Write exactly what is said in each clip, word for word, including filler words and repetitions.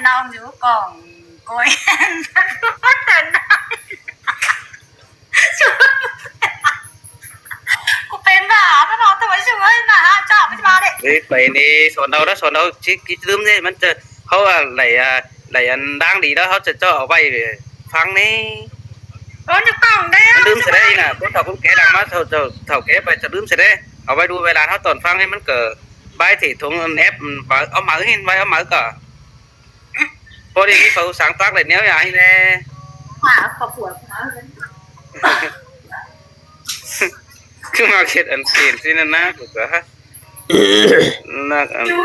ꞌnọng dú cỏng ꞌcoi. Cu pên ꞌva ꞌmắn ꞌnọng ꞌtẹ ꞌchu ꞌhới ꞌnạ hả, chọ ꞌmắn ꞌchu ꞌva đé. Đảy pay ꞌnị son đaư đó, son đaư ꞌchí ꞌchí ꞌlứm ꞌnị, ꞌmắn ꞌchớ ꞌháu ꞌva đảy, ꞌva đảy ăn đáng đi đó, ꞌháu ꞌchớ ꞌchọ au ꞌvạy ꞌphắng ꞌnị. Ơ, ꞌchu cỏng đé. ꞌLứm sai đé ꞌnị ꞌnạ, ꞌcốn thảu ꞌcốn ké đang ꞌmá, thảu, thảu, thảu ké pay ꞌchớ ꞌlứm sai đé. Au ꞌvạy đu ꞌvạy ꞌlan ꞌháu tỏn ꞌphắng ꞌnị, ꞌmắn ꞌcọ bái thể thống ăn ép, ꞌva au máư ꞌhịn, ꞌvạy au máư ꞌcọ. ꞌPo đi ꞌmí phaư sáng tác đảy ꞌnéo ꞌnị ꞌnị. Hả, có phủa. Cứ ꞌmặc ꞌdệt ăn phiên ꞌsịn ꞌnặn ꞌnạ, ꞌcọ hả. ꞌNặc ăn phiên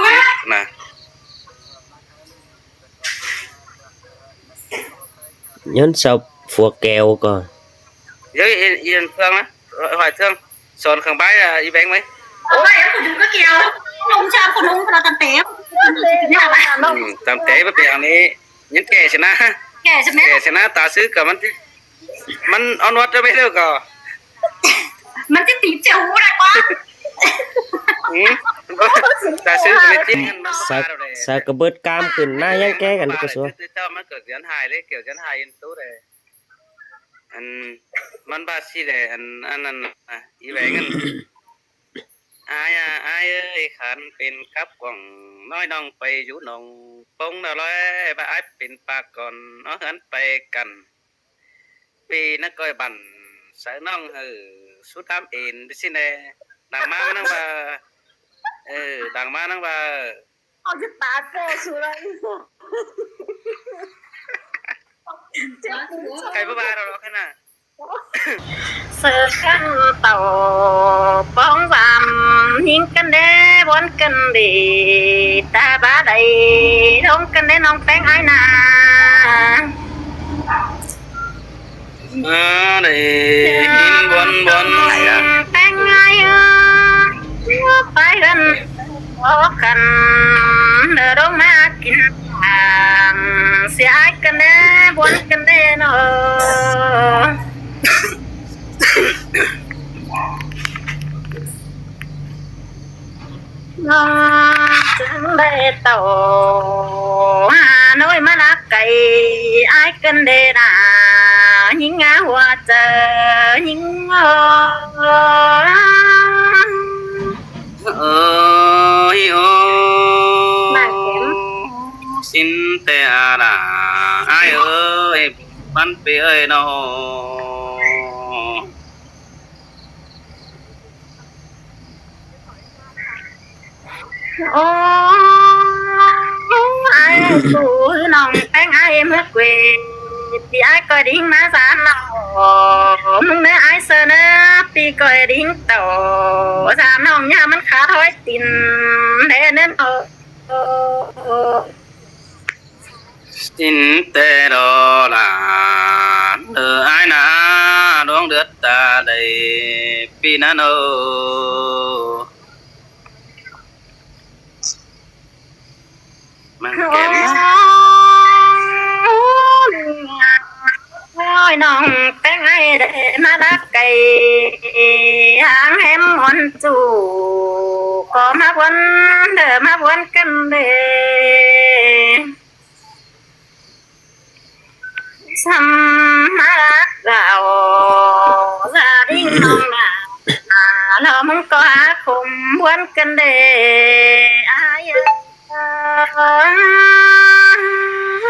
ꞌnạ. ꞌNhắng sau phua keo ꞌcọ. Dới yên, yên Phương ꞌnạ, hỏi, hỏi Thương. Son khong bái, à, ꞌí Beng ꞌmí. Ôi, em của chúng có keo. Không sao, của chúng nó tầm té. Ừ, tầm té báu pên ꞌnị. ꞌNhắng kẻ sia ꞌnạ. Kẻ sia ꞌnạ. Kẻ sia ꞌnạ, ta sư ꞌcọ ꞌmắn ꞌchí, ꞌmắn ón ꞌnuột ꞌchớ báu ꞌlẹo ꞌcọ. ꞌMắn ꞌchí tít sia ꞌhụ đảy ꞌquá. Ừ. Ta sư ꞌcọ ꞌmắn ꞌchí. Sa, sa ꞌcọ bớt cam khửn ꞌnạ ꞌnhắng kẻ căn ꞌcọ sua. Chao ꞌmắn ꞌcọ dươn hài đảy, kẻo dươn hài yên tú đảy. Ăn, ꞌmắn ꞌva ꞌsị đảy, ăn, ăn, ăn, à, ꞌí Beng ăn. Ai à, ai ơi, khăn pên cắp quảng nói ꞌnọng pay dú ꞌnọng ꞌpông ꞌnạ ꞌlới, ꞌva ai pên pák cỏn, ꞌnọ ꞌhướn pay căn. ꞌPi ꞌnạ ꞌcoi băn, sáư ꞌnọng hảư, sú tham ên, đi ꞌsịn đảy. Đang ꞌmá ꞌnắng ꞌva, ừ, đang ꞌmá ꞌnắng ꞌva, Ôi, chứ ta kể sự đấy. Khay báu ꞌva ꞌnọ ꞌlọ khăn ꞌnạ. Sơ khăn tảu ꞌpóng dăm, ꞌnhính căn đé, bón căn đé, ta bá đảy, ꞌlống căn đé ꞌnọng ꞌpéng ai ꞌnạ. Ơ, đảy ꞌnhính bón, bón ai ꞌnạ. ꞌPéng ai ơ, ꞌngúa pay ꞌhướn, ó căn, đơ ꞌlống ꞌmá kin lăng, sia ai căn đé, bón căn đé ꞌnọ. ꞌNọng chắng đảy tảu Hà Nội ꞌmá ꞌlạ cay, ai căn đé ꞌnạ, ꞌnhính ngả hua chaư, ꞌnhính ngả. Ơ, hi ô. Mảng kém. Xin tè à đà, ai ơi, bắn pi ơi nó. Ô, ai ơi, cu ꞌnọng ꞌpéng ai êm hớt quê, pi ai ꞌcoi đin ꞌmá dán ꞌnọng. ꞌMứng ꞌnớ ai sơ ꞌnớ, pi ꞌcoi đin tảu, dán ꞌnọng ꞌnhá ꞌmắn khát ꞌhói tin, đé ꞌnớ ꞌnọ. Xin tè đó là, lơ ai ꞌnạ. ꞌcớt ta đảy ꞌpi ꞌnặn ꞌnớ. ꞌMắn kém. Ôi, ꞌnọng ꞌpéng ải đảy ꞌmá lắc cay, háng hém ón ꞌchu, ꞌcọ ꞌmá ꞌvốn, đảy ꞌmá ꞌvốn căn đảy. Sắm ꞌmá lắc dao, gia đình ꞌnọng ꞌnạ, ꞌlo ꞌmứng ꞌcọ hák khôm ꞌvốn căn đảy, ải ơi.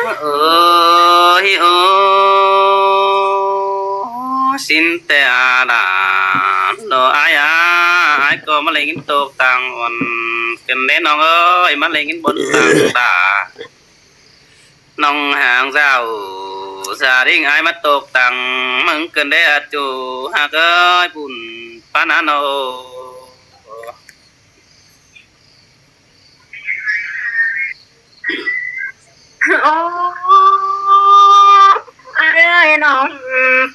Ơ, ꞌhi ơ, ꞌsịn ꞌtẹ a đa, ꞌlo ải a, ải ꞌcọ ꞌmá ꞌlế ꞌnghín tốc tang ón căn đảy ꞌnọng ơi, ꞌmá ꞌlế ꞌnghín bón tang đa. ꞌNọng háng dao, gia đình ải ꞌmá tốc tang ꞌmứng căn đảy a ꞌchu, hák ơi, bun ꞌpán ꞌnặn ꞌnớ. Ôi, ải ơi, ꞌnọng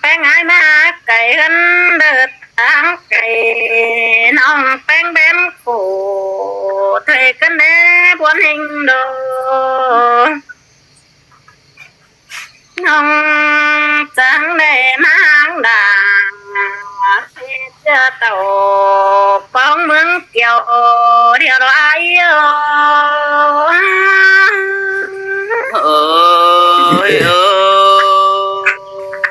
ꞌpéng ải ꞌmá cay ꞌhướn đảy tang cay, ꞌnọng ꞌpéng bén khổ, thuê căn đảy ꞌvốn ꞌhịnh đô. ꞌNọng chắng đảy ꞌmá háng đa, ꞌchưa tảu ꞌpóng ꞌmướng Kiêu, điêu ꞌlo ải ơ. Ơ, ꞌhi ơ,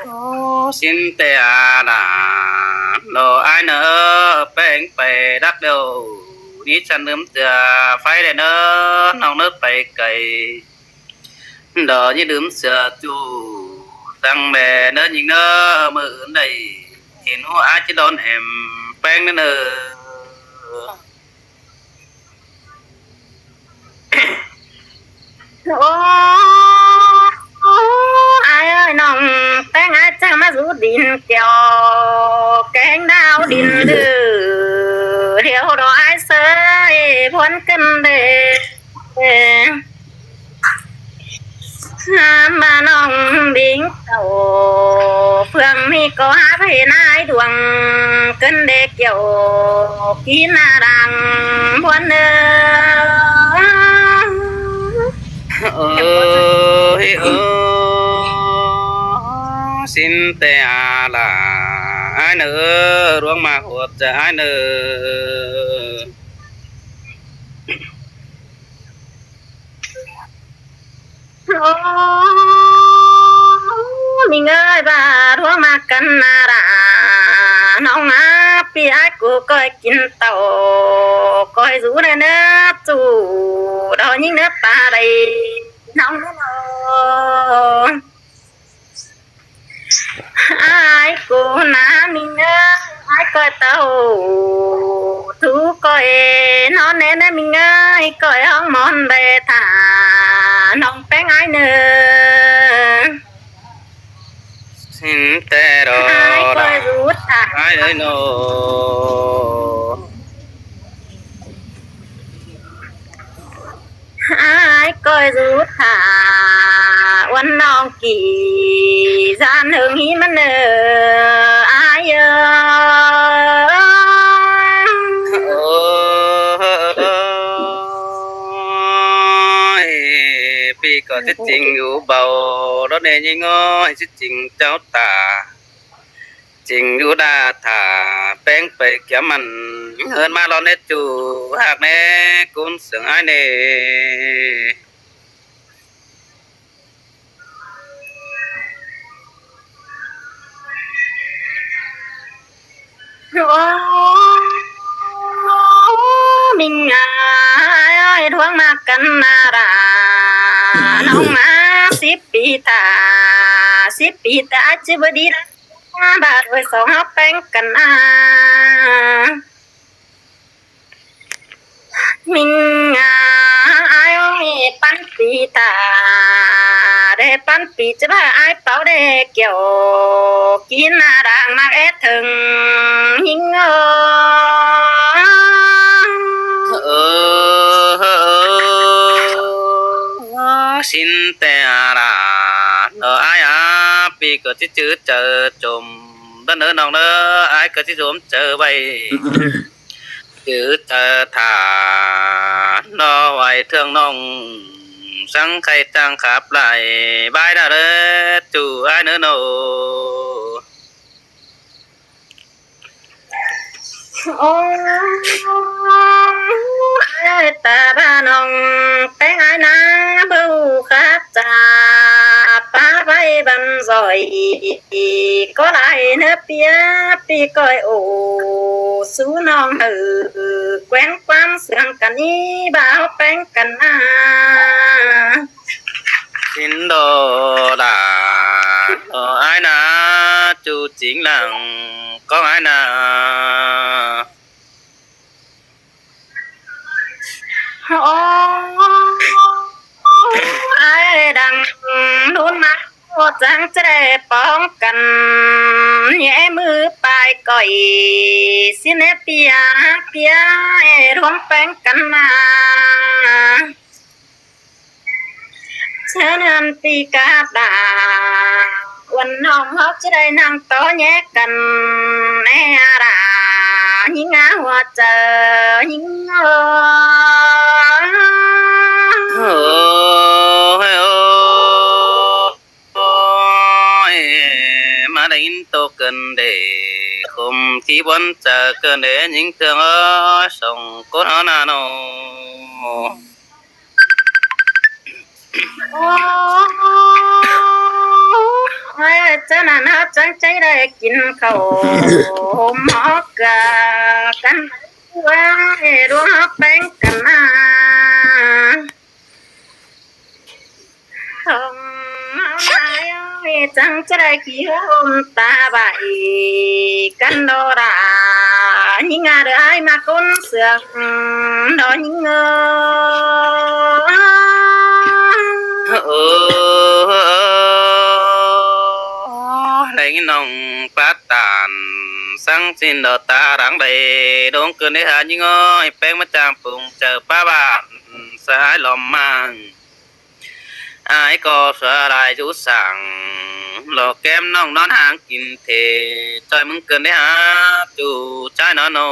ꞌsịn ꞌtẹ a đa, ꞌlo ải ꞌnớ, ꞌpéng pay đắc điêu, ꞌnị chăn ꞌlứm ꞌchưa phay đảy ꞌnớ, ꞌnọng ꞌnớ pay cay. Đỏ ꞌnị ꞌlứm ꞌchưa ꞌchu, tăng ꞌme ꞌnớ ꞌnhính ꞌnớ, ꞌmự đảy hên ꞌhụ ải ꞌchí đón ẻm ꞌpéng ꞌnớ ꞌnớ. Ơ, ải ơi, ꞌnọng ꞌpéng ải chắng ꞌmá dú đin Kiêu, kéng đao đin đư, điêu ꞌlo ải ꞌsớ, ꞌvốn căn đảy. Hám ꞌmá ꞌnọng bính tảu, phượng ꞌmí ꞌcọ hák hên ải Duông, căn đảy Kiêu, kin ꞌná đang ꞌvốn ꞌnớ. Ơ, ꞌhi ơ, ꞌsịn ꞌtẹ a đa, ải ꞌnớ, ꞌluống ꞌmá ꞌhuột chaư ải ꞌnớ. Ơ, ꞌmí ơi, ꞌva ꞌluống ꞌmá căn ꞌná đa, ꞌnọng ꞌmá ꞌpi ải ꞌcọ ꞌcoi kin tảu, ꞌcoi dú đảy ꞌnớ ꞌchu, đỏ ꞌnhính ꞌnớ ꞌpá đảy, ꞌnọng ꞌnớ ꞌnớ. Ải ꞌcọ ꞌná ꞌmí ơi, ải ꞌcoi tảu, thu ꞌcoi ꞌnón ꞌnớ ꞌmí ơi, ꞌcoi ꞌhóng mon đảy thả ꞌnọng ꞌpéng ải ꞌnớ. ꞌSịn ꞌtẹ đỏ ải ꞌcoi đa, dú thả ải ơi ꞌnớ. Ải ꞌcoi dú thả ꞌvắn ꞌnọng kỉ ꞌdan ꞌhướng ꞌhí ꞌmắn ꞌnớ, ải ơi. Ơ, ơ, ơ, ơ, ꞌpi ꞌcọ ꞌchí ching dú báu, ꞌlọt ꞌnê ꞌnhính ơi, ꞌchí ching chảu ta. Ching dú đa thả ꞌpéng pay kiêm ꞌmắn, ꞌhướn ꞌmá ꞌlọt ꞌnê ꞌchu, hák ꞌnê, ꞌcốn sương ải ꞌnê. Ơ, ꞌmí ơi, ꞌluống ꞌmá căn ꞌná đa, ꞌnọng ꞌmá síp pi ta, síp pi ta ꞌchí báu đi đa. Ba đuổi song ꞌháo ꞌpéng căn ꞌná. ꞌMí ơi, ải ơi, ꞌpắn pi ta, đảy ꞌpắn pi ꞌchí ba ải páo đảy Kiêu, kin ꞌná đang ꞌmặc é thưng ꞌnhính ơ. Ơ, ơ, ơ, ơ, ꞌsịn ꞌtẹ a đa, ꞌnớ ải a, ꞌpi ꞌcọ ꞌchí chứ chaư chôm ꞌnớ ꞌnọng ꞌnớ, ải ꞌcọ ꞌchí dôm chaư ꞌvạy. Chứ chaư thả ꞌnọ ꞌvạy ꞌtương ꞌnọng, săng khay chắng khắp lai, bái ꞌnạ ꞌlế ꞌchu ải ꞌnớ ꞌnọng. Ô, ải ta ba ꞌnọng ꞌpéng ải ꞌnạ, báu khắp chả pá ꞌvạy băn ꞌdọn, ꞌcọ lai ꞌnớ ꞌpía ꞌpi ꞌcoi ổ, sú ꞌnọng hảư ꞌquén ꞌquám sương căn ꞌnị, báu ꞌpéng căn ꞌnạ. Sính đo đa, ꞌnọ ải ꞌnạ, ꞌchu chính lăng ꞌcóng ải ꞌnạ. Ô, ải đang ꞌlụn ꞌmá, ô, chắng ꞌchí đảy póng căn, ꞌnhé ꞌmự pay ꞌcoi, sính ꞌnê ꞌpía, ꞌpía, ꞌlế ꞌluống ꞌpéng căn ꞌnạ. ꞌChớ ꞌnặn ꞌpi cá đa, uôn ꞌnọng ꞌháu ꞌchí đảy ꞌnăng tó ꞌnhé căn, ꞌnê a đa, ꞌnhính a hua chaư, ꞌnhính ơ. Ôi, ôi, ôi, ꞌmá đảy ꞌnhính ꞌtố căn đê, khum ꞌchí bón chaư căn đê, ꞌnhính ꞌtương ơi, song cốt ꞌháu ꞌnạ ꞌnọ. Ô, ơi, chớ ꞌnặn ꞌháu chắng ꞌchí đảy kin khảu, hôm hók căn, ꞌlế ꞌluống ꞌpéng căn ꞌnạ. Song ꞌháu ꞌnạ ơi, chắng ꞌchí đảy kí hôm ta bái căn đo đa, ꞌnhính a đơ ải ꞌmá ꞌcốn sương, đo ꞌnhính ơ. Ơ, đảy ꞌnọng pát tản, săng sính đo ta đang đảy, đuống căn đê hả ꞌnhính ơi, ꞌpéng ꞌmá chang pung chaư pá bản, sa ải lom mang. Ải ꞌcọ sa lai dú sảng, lo kém ꞌnọng ꞌnón háng kin thế, ꞌchoi ꞌmứng căn đê hả, ꞌchu ꞌchái ꞌnón ꞌnọ.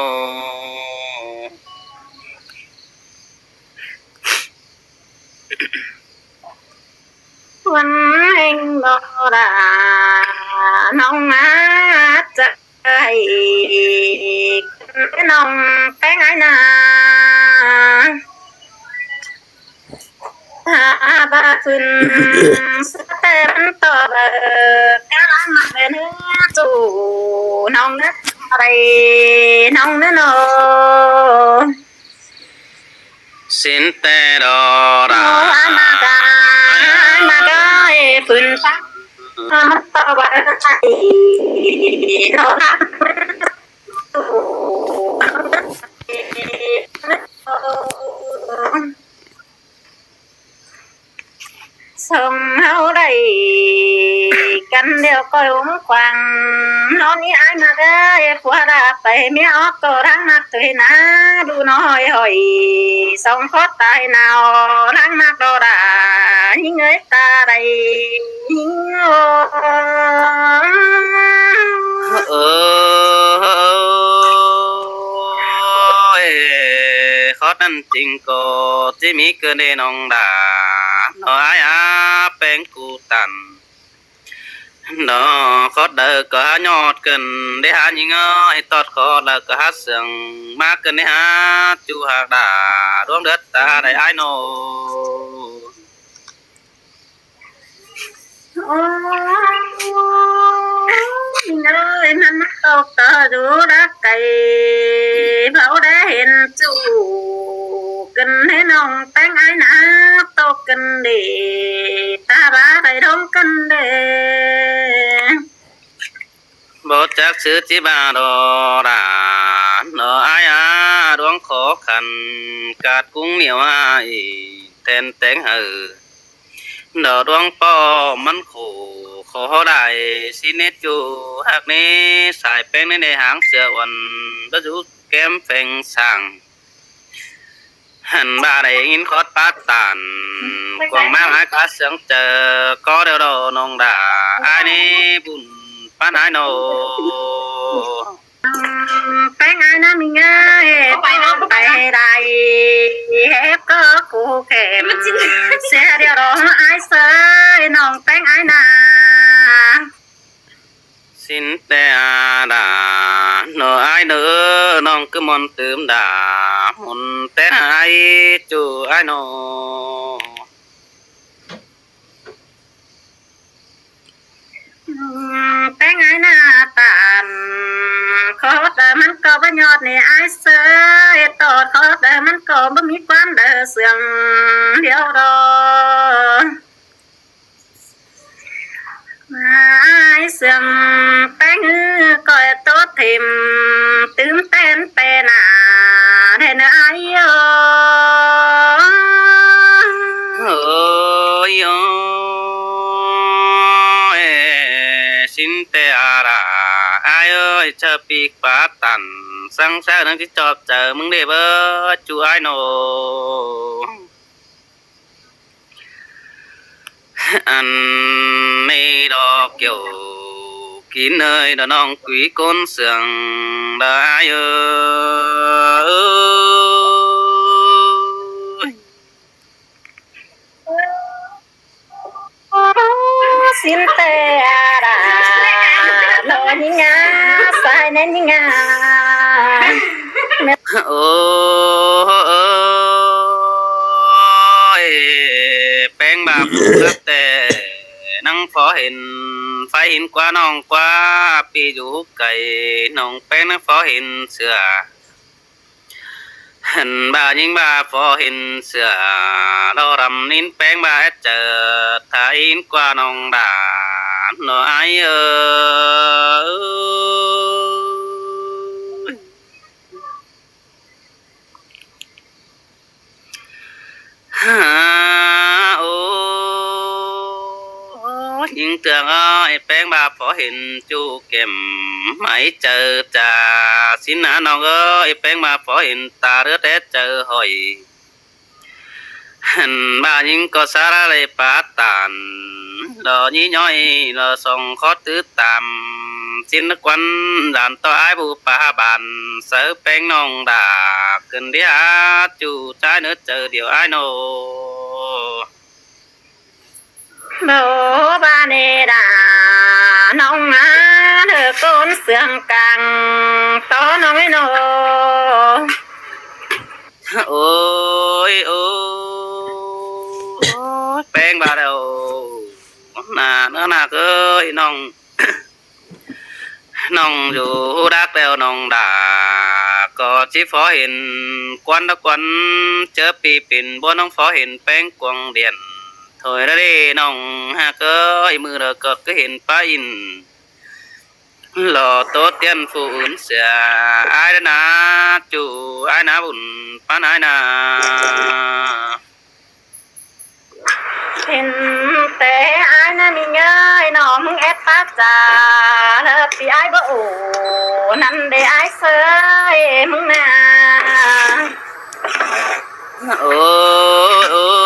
Uôn ꞌhêng đo đa, ꞌnọng ꞌmá chaư ꞌnọng ꞌpéng ải ꞌnạ. Hả, ba phưn, sa ꞌtẹ băn ꞌto bơ, cá ꞌmặc ꞌnớ ꞌchu, ꞌnọng ꞌnớ, ải ꞌnọng ꞌnớ ꞌnọ. Sính ꞌtẹ đo đa. Ô, ải ꞌmặc a, ải ꞌmặc a, ê, phưn ta. Ơ, ꞌmắn ꞌto bơ, ải, đo đa. Song ꞌháu đảy căn điêu ꞌcoi ốm khoang, ꞌnón ꞌnị ải ꞌmặc ơi, khua đa pay ꞌmía ók ꞌcọ ꞌláng ꞌmặc tui ꞌnạ, đu ꞌnọi ꞌhọi, song khót tai nao, ꞌláng ꞌmặc đo đa, ꞌnhính ơi ta đảy, ꞌnhính ơi. Ơ, ơ, ơ, ơ, khót ꞌnặn ꞌching ꞌcọ ꞌchí ꞌmí căn đê ꞌnọng đa, ꞌnọ ải a, ꞌpéng cu tản. Đo khót đaư ꞌcọ hả ꞌnhọt căn đê hả ꞌnhính ơi, tót khót đaư ꞌcọ hả sương, ꞌmá căn đê hả, ꞌchu hảư đa, ꞌluống đớt ta đảy ải ꞌnọ. Ô, ꞌnhính ơi, ꞌmắn ꞌmá tók ꞌtọ dú đá cay, báu đé hên ꞌchu căn hê ꞌnọng ꞌpéng ải ꞌnạ, tók căn đê, ta bá pay ꞌluống căn đê. Báu chắc ꞌsứ ꞌchí ba đo đa, ꞌnọ ải a, ꞌluống khó khăn, ꞌcạt cúng niêu a, ꞌi, then téng hảư. Đo ꞌluống ꞌpo ꞌmắn khổ, khó đảy, ꞌsịn nết ꞌchu, ꞌhặc ꞌnị, sai ꞌpéng ꞌnị ꞌnê háng sia uôn, báu dú kém pheng sang. Hẳn ba đảy ꞌnghín khót pát tản, cuông ꞌmáng ải cá sương chaư, ꞌcọ điêu đo ꞌnọng đa, ải ꞌnị bun pán ải ꞌnọ. ꞌPéng ải ꞌna ꞌmí ꞌngai, ꞌpọ ꞌpay đảy ꞌhẹp ꞌcọ ꞌcụ khem. ꞌSịa điêu đo ải ꞌsới, ꞌnọng ꞌpéng ải ꞌna. ꞌSịn ꞌtẹ a đa, ꞌnọ ải ꞌnọ, ꞌnọng ꞌcứ ꞌmuôn tứm đa, ꞌmuôn ꞌtẹ ải, ꞌchu ải ꞌnọ. ꞌPéng ải ꞌna ꞌtan, khót đaư ꞌmắn ꞌcọ báu ꞌnhọt ꞌnị ải ꞌsới, tót khót đaư ꞌmắn ꞌcọ báu ꞌmí ꞌquám đaư sương điêu đo. Ải sương ꞌpéng ꞌcoi tót thim, tứm ꞌtến ꞌpẹ ꞌna, đen ải ơi. Ôi ôi, ꞌsịn ꞌtẹ a đa, ải ơi, ꞌchớ ꞌpi ꞌpá ꞌtan, săng ꞌsớ ꞌnưng ꞌchí ꞌchọp chaư ꞌmứng đê báu, ꞌchu ải ꞌnọ. Ăn ꞌnị đo kiẻo kin ơi, đo ꞌnọng quí ꞌcốn sương đa ải ơi. ꞌSịn ꞌtẹ a đa, ꞌnọ ꞌnhính ꞌna, sai ꞌnén ꞌnhính ꞌna. Ôi, ꞌpéng ꞌva phủ cắp ꞌtẹ, ꞌnăng phó hên, pháy hên ꞌquá ꞌnọng ꞌquá, ꞌpi dú cay, ꞌnọng ꞌpéng ꞌnăng phó hên sửa. Hên ꞌva ꞌnhính ꞌva phó hên sửa, lo đăm ꞌnhính ꞌpéng ꞌva ét chaư, tha ꞌnhính ꞌquá ꞌnọng đa, ꞌnọ ải ơi. Hả, ô, ꞌnhính ꞌtương ơi, ꞌpéng ꞌva phó hên ꞌchu kẻm, ải chaư cha, ꞌsịn ꞌna ꞌnọng ơi, ꞌpéng ꞌva phó hên ta rớt ét chaư hỏi. Hên ꞌva ꞌnhính ꞌcọ sa ꞌlạ lê pá ꞌtan, lo ꞌnhí ꞌnhói, lo song khót tứ tam, ꞌsịn ꞌnớ quan, dản ꞌto ải bu pá bản, sáư ꞌpéng ꞌnọng đa, ꞌcứn đi hả, ꞌchu ꞌchái ꞌnớ chaư điêu ải ꞌnọ. Báu ꞌva ꞌnị đa, ꞌnọng ꞌna, ꞌnớ ꞌcốn sương cang, ꞌto ꞌnọng ải ꞌnọ. Ôi, ôi, ꞌpéng ꞌva đeo, ꞌna, ꞌnớ ꞌnạ ơi, ꞌnọng, ꞌnọng dú đắc đeo ꞌnọng đa, ꞌcọ ꞌchí phó hên, quan đa quan, ꞌchớ ꞌpi pên bố ꞌnọng phó hên ꞌpéng cuông điện. Thôi đa đi ꞌnọng ꞌhặc ơi, ꞌmự đaư ꞌcọ ꞌcứ hên pá in. Lo ꞌtố tiên phủ ứn sửa, ải đa ꞌna, ꞌchu ải ꞌna bun, ꞌpán ải ꞌna. Hên ꞌtẹ ải ꞌna ꞌmí ꞌngai, ꞌnọng ꞌmứng ét pák cha, ꞌlạ ꞌpi ải báu ổ, ꞌnặn đé ải ꞌsới ꞌmứng ꞌna. Ôi, ôi,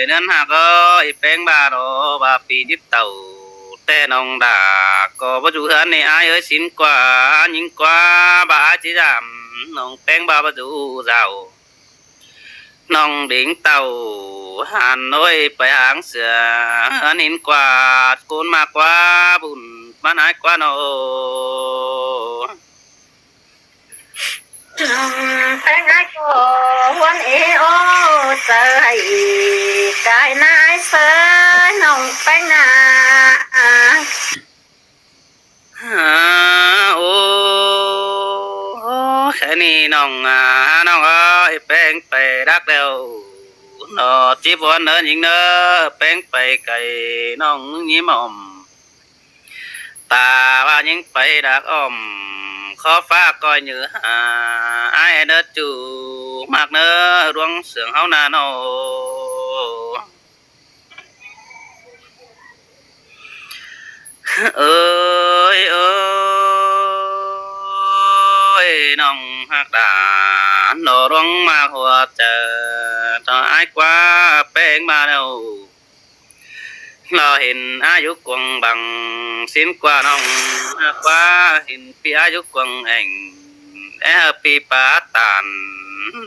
ꞌnặn ꞌhặc ơi, ꞌpéng ꞌva ꞌnọ, ꞌva ꞌpi díp tảu, ꞌtẹ ꞌnọng đa, ꞌcọ báu dú ꞌhướn ꞌnị ải ơi, ꞌsịn ꞌquá, ꞌnhính ꞌquá, ꞌva ải ꞌchí dăm, ꞌnọng ꞌpéng ꞌva báu dú dao. ꞌNọng đính tảu, hẳn ôi, pay háng sửa, ꞌhướn hên ꞌquá, ꞌcốn ꞌmá ꞌquá, bun, ꞌmắn ải ꞌquá ꞌnọ. ꞌPéng ải ꞌcọ ꞌhuôn ê ố, chaư hảư, cai ꞌna ải ꞌsới, ꞌnọng ꞌpéng ꞌna. Hả, ô, ô, ꞌkhạy ꞌnị ꞌnọng a, ꞌnọng ơi, ꞌpéng pay đắc đeo. ꞌNọ ꞌchí ꞌvốn ꞌnớ ꞌnhính ꞌnớ, ꞌpéng pay cay ꞌnọng ꞌnhím ỏm. Ta ꞌva ꞌnhính pay đắc ỏm, khó ꞌphạ ꞌcoi nhự hả, ải ꞌnớ ꞌchu ꞌmặc ꞌnớ, ꞌluống sương ꞌháu ꞌna ꞌnọ. Ơi, ơi, ꞌnọng ꞌhặc đa, ꞌnọ ꞌluống ꞌmặc ꞌhua chaư, ꞌtoi ải ꞌquá ꞌpéng ꞌva đeo. Lo hên ải dú cuông bang sín ꞌquá ꞌnọng, ꞌquá hên ꞌpi ải dú cuông eng, é hảư ꞌpi pá ꞌtan,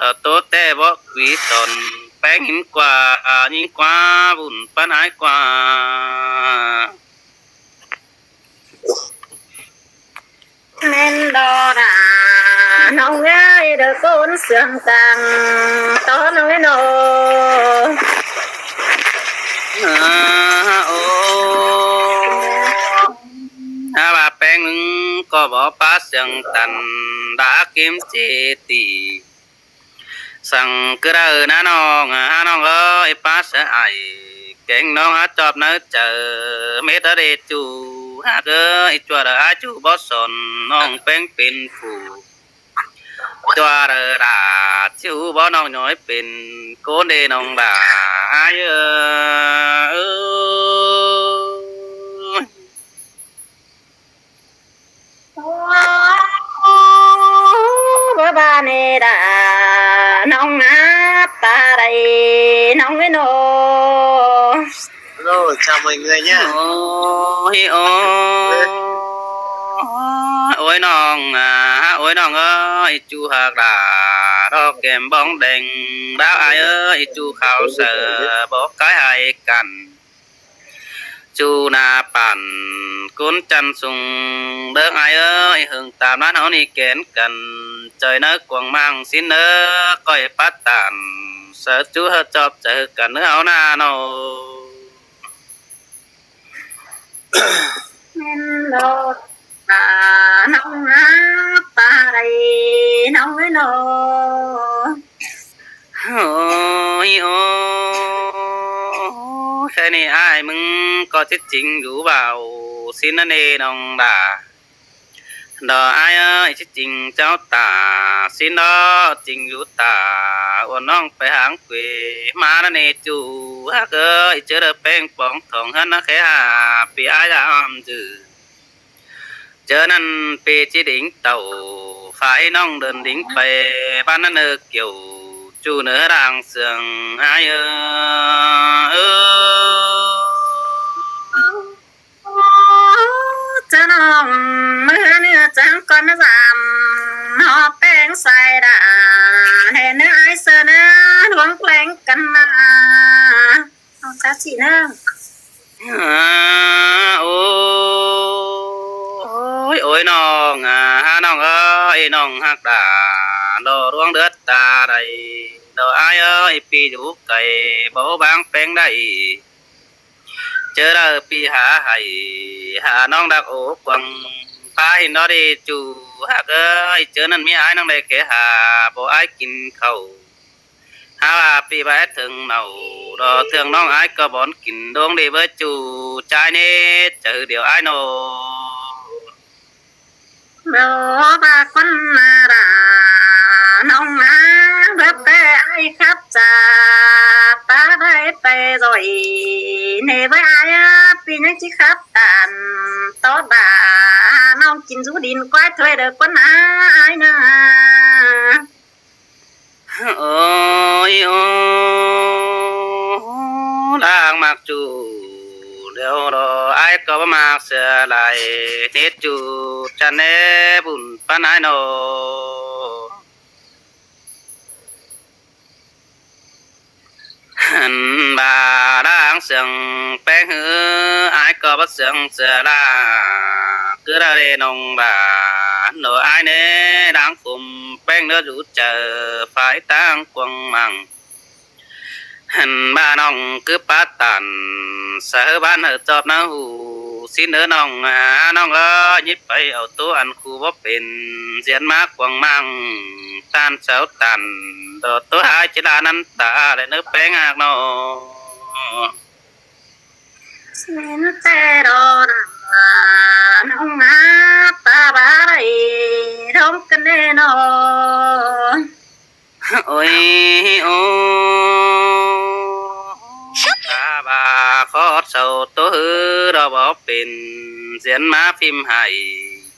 lo ꞌtố ꞌtẹ bók quí son, ꞌpéng hên ꞌquá, ꞌnhính ꞌquá, bun ꞌpắn ải ꞌquá. ꞌMen lo đa, ꞌnọng ơi, đa ꞌcốn sương tang, ꞌtó ꞌnọng ơi ꞌnọ. Ơ, ô. Hák ꞌva ꞌpéng ꞌnưng ꞌcọ bók pá sương tang, đa kim ꞌchị ti. Săng ꞌcứ đaư ꞌnớ ꞌnọng, ơ, ꞌnọng ơi, pá sáư ải, kéng ꞌnọng hák ꞌchọp ꞌnớ chaư, mết đa đê ꞌchu, hák ơi, ꞌchua đa ải ꞌchu bók son, ꞌnọng ꞌpéng pên phủ. ꞌChua đaư đa, ꞌchu bók ꞌnọng ꞌnhói pên, ꞌcốn đê ꞌnọng đa, ải ơi. Bơ ba ꞌnê đa, ꞌnọng áp ta đảy, ꞌnọng ơi ꞌnọ. Hello, chào mọi người nhá. Ô, hi, ô. Ôi ꞌnọng, à, ôi ꞌnọng ơi, ꞌchu hák đa, đo kem bóng đèn, đao ai ơi, ꞌchu khao sơ, bók cái hai căn. ꞌChu na pản, ꞌcốn chăn sung, đớng ải ơi, hưng tam ꞌnán ꞌháu ꞌnị kén căn, ꞌchoi ꞌnớ cuông ꞌmáng sín ꞌnớ, ꞌcoi pá ꞌtan, sáư ꞌchu hák ꞌchọp chaư căn ꞌnớ ꞌháu ꞌnạ ꞌnọ. ꞌMen lo đa, ꞌnọng áp ta đảy, ꞌnọng ơi ꞌnọ. Ôi, ô, khay ꞌnị ải ꞌmứng ꞌcọ ꞌchí ching dú báu, sín ꞌnớ ꞌnê ꞌnọng đa. Đo ải ơi, ꞌchí ching chảu ta, sín ꞌnớ ching dú ta, uôn ꞌnọng pay háng quê, ꞌmá ꞌnớ ꞌnê ꞌchu, hák ơi, ꞌchớ đaư ꞌpéng póng thỏng ꞌhướn ꞌnớ khay hả, ꞌpi ải đa ꞌhôm dư. ꞌChớ ꞌnặn ꞌpi ꞌchí đính tảu, phải ꞌnọng đơn đính pay, ꞌpắn ꞌnớ ꞌnơ kiẻo, ꞌchu ꞌnớ đang sương ải ơ. ꞌChớ ꞌnọng ꞌmứ ꞌnư chắng con ꞌnớ dăm, ꞌhó ꞌpéng sai đa, ꞌnê ꞌnớ ải sơ ꞌnớ, ꞌluống ꞌleng căn ꞌnạ. Ông xã chị nữa. À, ôi, ôi ꞌnọng, à, ha ꞌnọng ơi, ꞌnọng hák đa, đo ꞌluống đớt ta đảy, đo ải ơi, ꞌpi dú cay, báu báng ꞌpéng đảy. ꞌChớ đaư ꞌpi hả hảy, hả ꞌnọng đắc ố quăng, pá hên đo đi ꞌchu, hák ơi, ꞌchớ ꞌnặn ꞌmí ải ꞌnọng đảy kẻ hả, báu ải kin khảu. Hák ꞌpi báu ét thưng nảu, đo ꞌtương ꞌnọng ải ꞌcọ bón kin đông đi báu ꞌchu, ꞌchái ꞌnê, chaư điêu ải ꞌnọ. Báu bá ꞌquán ꞌnạ đa, ꞌnọng ꞌnạ, báu pay ải khắp chả, ta đảy pay rồi, ꞌnê báu ải á, ꞌpi ꞌnhắng ꞌchí khắp ꞌtan, tó đa, ꞌnọng kin dú đin quái thuê đaư ꞌquán ꞌnạ, ải ꞌnạ. Ôi, ô, đang ꞌmặc ꞌchu, điêu đo ải ꞌcọ báu ꞌmặc sửa lai, nết ꞌchu, chăn ꞌnê bun ꞌpắn ải ꞌnọ. Hẳn ba đang sương ꞌpéng ꞌhứ, ải ꞌcọ báu sương sửa la, ꞌcứ đa đê ꞌnọng ba, ꞌnọ ải ꞌnê, đang khum ꞌpéng ꞌnớ dú chaư, phải tang cuông ꞌmáng. Hẳn ba ꞌnọng ꞌcứ pá ꞌtan, sáư ꞌhứ bán hảư ꞌchọp ꞌnớ hủ, sín ꞌnớ ꞌnọng, à, ꞌnọng ơi, nhít pay au ꞌtố ăn khu báu pên, ꞌdiến ꞌmá cuông ꞌmáng, ꞌtan sáư ꞌtan, đo ꞌtố ải ꞌchí la ꞌnặn ta, đảy ꞌnớ ꞌpéng hák ꞌnọ. Sín ꞌtẹ đo đa, ꞌnọng áp ta bá đảy, đông căn ꞌnê ꞌnọ. Ôi, ô, ta ba khót sau ꞌtố ꞌhứ đo báu pên, ꞌdiến ꞌmá phim hảy,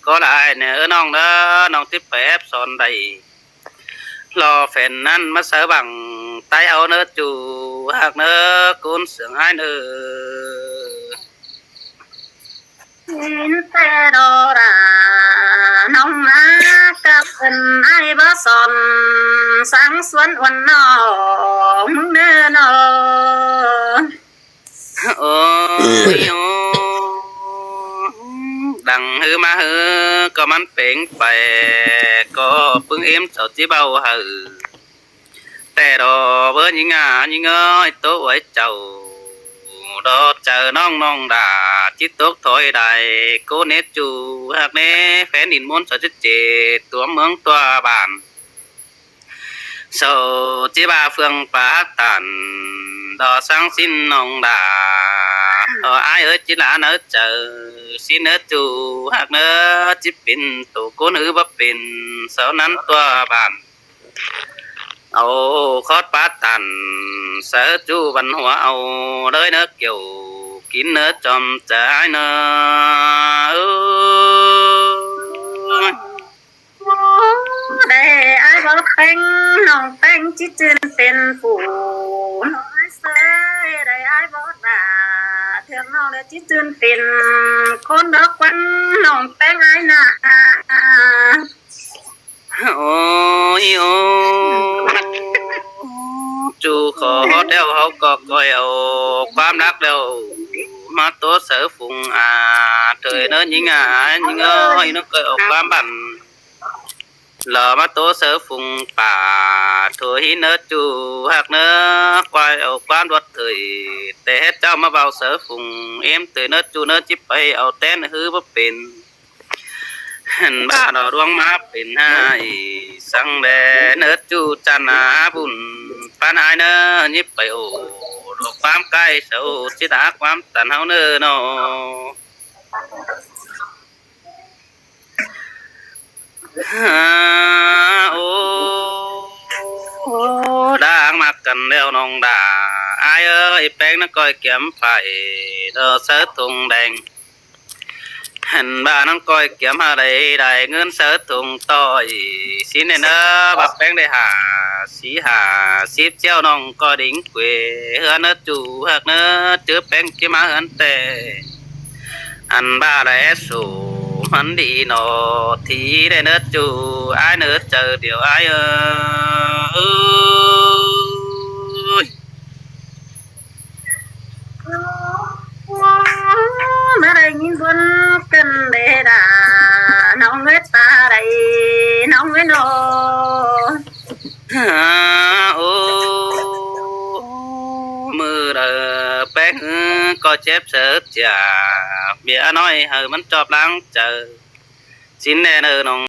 ꞌcọ lai ꞌnớ ꞌnọng ꞌnớ, ꞌnọng tí pay ép son đảy. Lo phén ꞌnặn ꞌmá sáư bang, tai ꞌháu ꞌnớ ꞌchu, hák ꞌnớ ꞌcốn sương ải ꞌnớ. Kin ꞌtẹ đó là nong ꞌmá cắp ơn ai bá son sáng suốn uốn no mưng nơ no. Ôi ô, đăng hứ ꞌmá hứ ꞌcọ ꞌmắn pêng pay, ꞌcọ ꞌpứng êm chảu ꞌchí báu hảư. ꞌTẹ đó báu ꞌnhính ꞌnhính ơi, ꞌtố uối chảu, đó chaư ꞌnọng ꞌnọng đa ꞌchí tốc thói đảy, ꞌcốn ꞌnê ꞌchu ꞌhặc ꞌnê phén đin ꞌmôn so ꞌchí ꞌchê, tua ꞌmướng tua bản. Sau ꞌchí ꞌva phường pá tản, đó sáng ꞌsịn ꞌnọng đa. Ơ ai ơi, ꞌchí ꞌlạ nớ chaư, ꞌsịn ꞌnớ ꞌchu ꞌhặc ꞌnớ, ꞌchí pên tô ꞌcốn ꞌhứ báu pên, sau ꞌnặn tua bản. Au khót pá tản, sáư ꞌchu văn hóa au, đới ꞌnớ kiêu, kin ꞌnớ chom chaư ai ꞌnớ. Ơ, đảy ai báu ꞌpéng, ꞌnọng ꞌpéng ꞌchí ꞌchưn pên phủ. Ai ơi, đảy ai báu đa, ꞌtưa ꞌnọng đảy ꞌchí ꞌchưn pên ꞌcốn đó quan, ꞌnọng ꞌpéng ai nả. Ôi ô, ꞌchu khó ꞌhọt ꞌlẹo ꞌháu ꞌcọ ꞌcoi au ꞌquám đắc ꞌlẹo ꞌmá ꞌtố sáư phung a, thôi ꞌnớ ꞌnhính a, ꞌnhính ơi, ꞌnớ ꞌcoi au ꞌquám bản lỏ ꞌmá ꞌtố sáư phung pả, thôi ꞌhí ꞌnớ ꞌchu ꞌhặc ꞌnớ, ꞌquái au ꞌquám đuột thôi, té hét ꞌchạu ꞌmá báu sáư phung êm thôi ꞌnớ ꞌchu ꞌnớ, ꞌchí pay au ꞌtến ꞌhứ báu pên. Hẳn ꞌva đó ꞌluống ꞌmá pên ꞌhại, săng đé ꞌnớ ꞌchu chăn a bun, ꞌpán ai ꞌnớ ꞌnhíp pay ổ, lộc ꞌquám cai sau ꞌchí đá ꞌquám tản ꞌháu ꞌnớ no. Ô, đang ꞌmặc căn ꞌlẹo ꞌnọng đa. Ai ơi, ꞌpéng ꞌnắng ꞌcoi kiêm phải, đó sáư thùng đen. Hẳn ꞌva ꞌnắng ꞌcoi kiêm hả đảy, đảy ꞌngớn sáư thùng ꞌtoi. ꞌSịn ꞌnê ꞌnớ, ꞌva ꞌpéng đảy hả sí hả síp ꞌchẹo ꞌnọng ꞌcoi đính quê ꞌhướn ꞌnớ ꞌchu ꞌhặc ꞌnớ, ꞌchớ ꞌpéng ꞌchí ꞌmá ꞌhướn ꞌtẹ. Ăn ꞌva đảy sủ ꞌmắn đi nó, thì đảy ꞌnớ ꞌchu, ai ꞌnớ chaư điêu ai ơi. ꞌMá đảy ꞌnhính ꞌbuôn căn đảy đa, ꞌnọng ꞌnguế ta đảy, ꞌnọng ꞌnguế nó. Ô, ꞌmự đaư ꞌpéng ꞌcọ chếp sáư chia, bía ꞌnọi hảư ꞌmắn ꞌchọp ꞌláng chaư. ꞌSịn ꞌnê ꞌnớ ꞌnọng